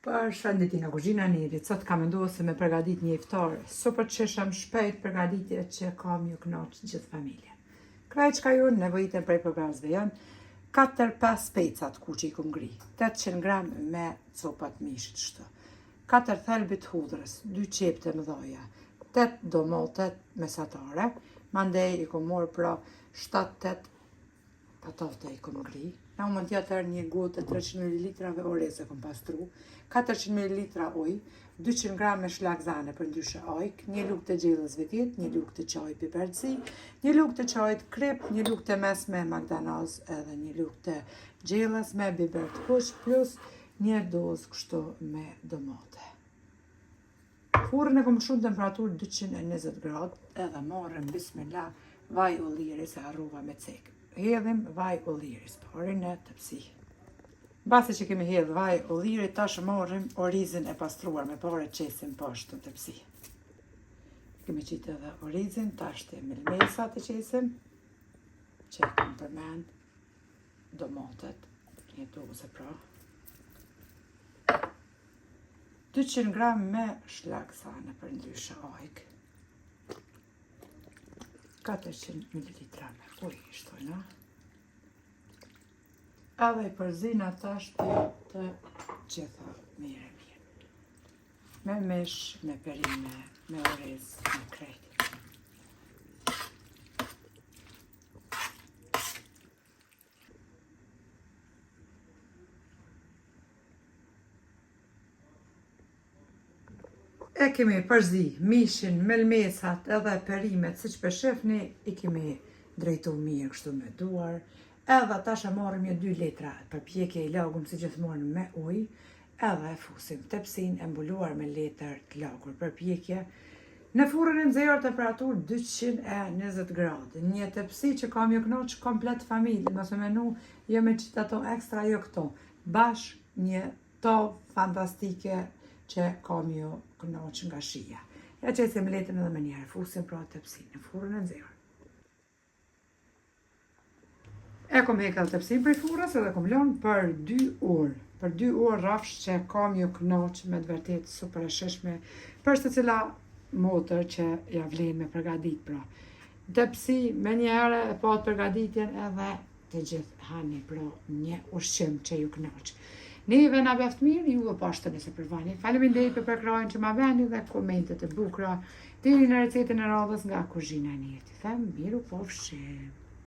Përshëndetje nga kuzhina Nerit, sot kam menduar se me përgatit një iftar super të shijshëm, shpejt përgatitje që ka m'ju knaq gjithë familjen. Krejt çka ju nevojiten prej përbërësve janë 4-5 speca të kuq i kum gri, 800 gram me copat mishit shtu, 4 thelbi të hudhrës, 2 qepë të mëdhaja, 8 domate mesatare, mandej i kum marrë pra 7-8 Patate i kom gri. Në anën tjetër një gotë e 300 ml oriz e kom pastru, 400 ml ujë, 200 gram me shlagzane përndryshe ajkë, një lugë të gjellës veget, një lugë të çajit piper të zi, një lugë të çajit krip, një lugë të mesme majdanoz edhe një lugë të gjellës me biber të kuq plus një dozë kështu me domate. Furrën e kom lshu në temperaturë 220 gradë edhe marrim bismillah vaj ulliri se harrova me cek. Hedhim vaj ulliri, s'pari në tepsi. Mbasi që kemi hedh vaj ulliri, tash marrim orizin e pastruar me pare qesim poshtë në tepsi. Kemi qitë edhe orizin, tash te mëlmesat e qesim, që e kom përmend, domatet, një doze pra. 200 gram me shlagzane përndryshe ajkë. 400 ml me ujë i shtojna. Edhe i përzina tash të gjitha mirë e mirë. Me mish, me perime, me oriz, me krejt. E kemi përzi mishin, mëlmesat edhe perimet, siç pe shifni, i kemi drejtu mirë kështu me duar. Edhe tash e marrim një dy letra për pjekje i lagum si gjithmonë me ujë, edhe e fusim tepsin e mbuluar me letër të lagur për pjekje në furrën e nxehur temperaturë 220 gradë. Një tepsi që ka m'ju knaq komplet familjen, mos e menu jo me qitë ato ekstra, jo këto. Bash një tavë fantastike që ka m'ju knaq nga shija. Ja qesim letrën edhe menjëherë fusim pra tepsin në furrën e nxehur. E kom hek edhe tepsin prej furrës edhe kom lënë për 2 orë. Për 2 orë rrafsh që ka m'ju knaq me të vërtet super e shijshme për secila motër që ja vlen me përgadit pra. Tepsi menjëherë e pat përgaditjen edhe të gjithë hani pra një ushqim që ju knaq. Neve na bëftë mirë, juve po ashtu nëse provoni. Faleminderit për përkrahjen që ma veni dhe komentet e bukura. Deri në recetën e radhës nga kuzhina e Nerit. Them mirupafshim.